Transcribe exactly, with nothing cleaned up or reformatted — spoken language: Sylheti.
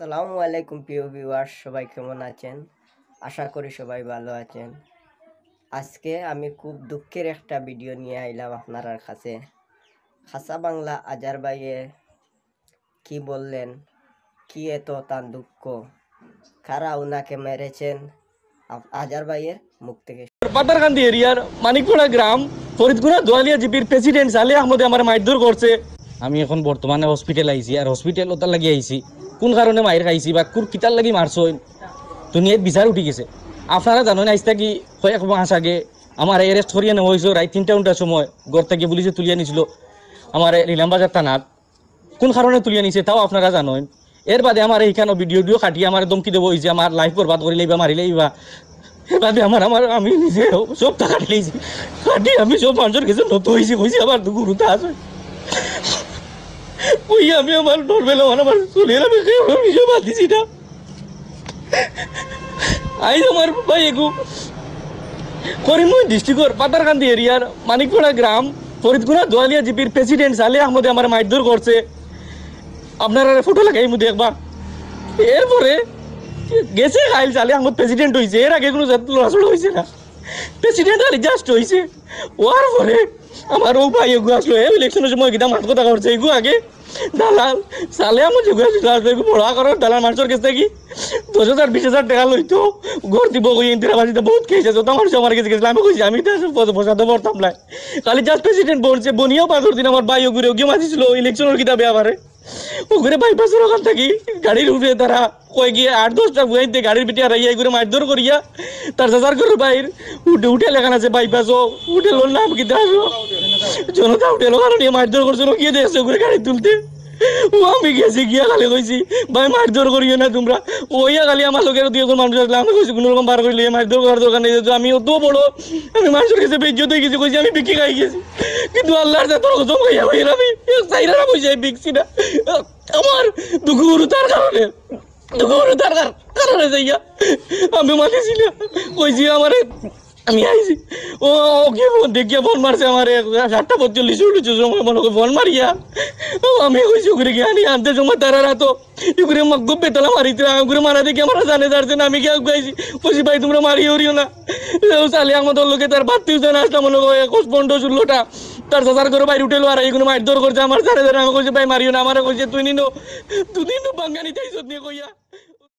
আসসালামু আলাইকুম প্রিয় ভিউয়ার, সবাই কেমন আছেন? আশা করি সবাই ভালো আছেন। আজকে আমি খুব দুঃখের একটা ভিডিও নিয়ে আইলাম আপনারার কাছে। খাসা বাংলা আজার ভাইয়ে কি বললেন, কি এত তার দুঃখ, কারা ওনাকে মেরেছেন, আপ- আজার ভাইয়ের মুখ থেকে। পাতারকান্দি এরিয়ার মানিকপাড়া গ্রাম ফরিদকুনা দোয়ালিয়া জিপির প্রেসিডেন্ট সালে আহমদে আমার মারধর করছে। আমি এখন বর্তমানে হসপিটাল আইছি, আর হসপিটাল ওটার লাগি আইছি। কোন কারণে মাইর খাইছি বা কুর কিতার লাগি মারছইন, দুনিয়ার বিচার উঠি গেছে। আপনারা জানেন, আইজ থাকি কয়েক মাস আগে আমার অ্যারেস্ট করিয়া নেওয়া হয়েছে রাত তিনটা ঘন্টার সময়, ঘর থেকে পুলিশে তুলিয়া নিছিল আমার নিলামবাজার থানাত। কোন কারণে তুলিয়া নিছে তাও আপনারা জানেন। এর বাদে আমার এইখানে ভিডিও ভিডিও কাটিয়ে আমার ধমকি দেবো, এই যে আমার লাইফ বরবাদ করি লাইবা, মারি লাইবা। এর বাদে আমার আমার আমি নিজে সব টাকা কাটি লাইছি, কাটি আমি সব মানুষের কাছে নত হয়েছি, কইছি আমার তো গুরুতা আছে। ওই আমি আমার নর্মেল আমার আমার চলিয়ে আমি নিজে বাদ দিছি না। আইজ আমার ভাই এগু করিমগঞ্জ ডিস্ট্রিক্টর পাতারকান্দি এরিয়ার মানিকপাড়া গ্রাম ফরিদকুনা দোয়ালিয়া জিপির প্রেসিডেন্ট সালে আহমদে আমার মারধর করছে। আপনারা ফটো লাগাই মু দেখবা। এরপরে গেছে কাইল সালে আহমদ প্রেসিডেন্ট হয়েছে, এর আগে কোনো জাত লড়াচড়া হয়েছে না। প্রেসিডেন্ট খালি জাস্ট হয়েছে, হওয়ার পরে আমার ও ভাই এগু আসলো, এই ইলেকশনের সময় কিতা মাত কথা করছে এগু আগে দালাল সালে আমার যে গেছে দালাল এগু বড় করার দালাল মানুষের কাছ থেকে দশ হাজার বিশ হাজার টাকা লইতো, ঘর দিব কই ইন্দিরা বাসিতে বহুত খেয়েছে, যত মানুষ আমার কাছে গেছিল আমি কইছি আমি তো আসলে পদ বসাতে পারতাম না। খালি জাস্ট প্রেসিডেন্ট বলছে বনিয়াও পাঁচর দিন আমার ভাই ওগুরে ওগিয়ে মাতিছিল ইলেকশনের কিতাবে আবারে ওগুরে বাইপাসের ওখান থাকি গাড়ির উপরে তারা কয় গিয়ে আট দশটা বুয়াইতে গাড়ির পিঠে আর ইয়া করে মারধর করিয়া তার চাচার ঘরের বাইর উঠে উঠে লেখান আছে বাইপাসও হোটেলর নাম কিতা আসলো জনতা হোটেল ওখানে নিয়ে মারধর করছে, ও গিয়ে দেখছে ওগুরে গাড়ি তুলতে। ও আমি গেছি গিয়া খালি কইছি, "ভাই মারধর করিও না তোমরা।" ওইয়া খালি আমার লোকের দুই একজন মানুষ আসলে আমি কইছি, "কোনো রকম বার করিলে মারধর করার দরকার নেই, যেহেতু আমি অত বড়, আমি মানুষের কাছে বেইজ্জত হয়ে গেছি।" কইছি, "আমি বিক্রি খাই গেছি, কিন্তু আল্লাহর জাতর কসম খাইয়া ভাই আমি এক চাইরা না কইছি আমি বিকছি না।" আমার দুঃখ গুরু তার কারণে, দুঃখ গুরু তার কার-, কারণে যাইয়া আমি মাতিছি না, কইছি আমারে আমি আইছি। ও, ও কি ফোন দেখিয়া ফোন মারছে আমারে, সাতটা পঁয়তাল্লিশ উঠেছে সময় মনে করে ফোন মারিয়া। ও, আমি কইছি ওগুরে গিয়া আনি আনতে সময় তারা রাতো। এগুরে মা খুব বেতলা মারিতে, ওগুরে মারা দেখি আমার জানে যাচ্ছে না, আমি গিয়া গাইছি। কইছি, "ভাই, তোমরা মারি উড়িও না।" ও সালে আমাদের লোকে তার বাত্তি উঠে না আসলাম মনে করে একুশ, পনেরো, ষোলোটা। তার চাচার ঘরে বাইরে উঠে লো আর এইগুলো মারধর করছে আমার জানে জানে। আমি কইছি, "ভাই, মারিও না।" আমারে কইছে, "তুই নিনো, তুই নিনো বাঙ্গানি তাই সত্যি কইয়া।"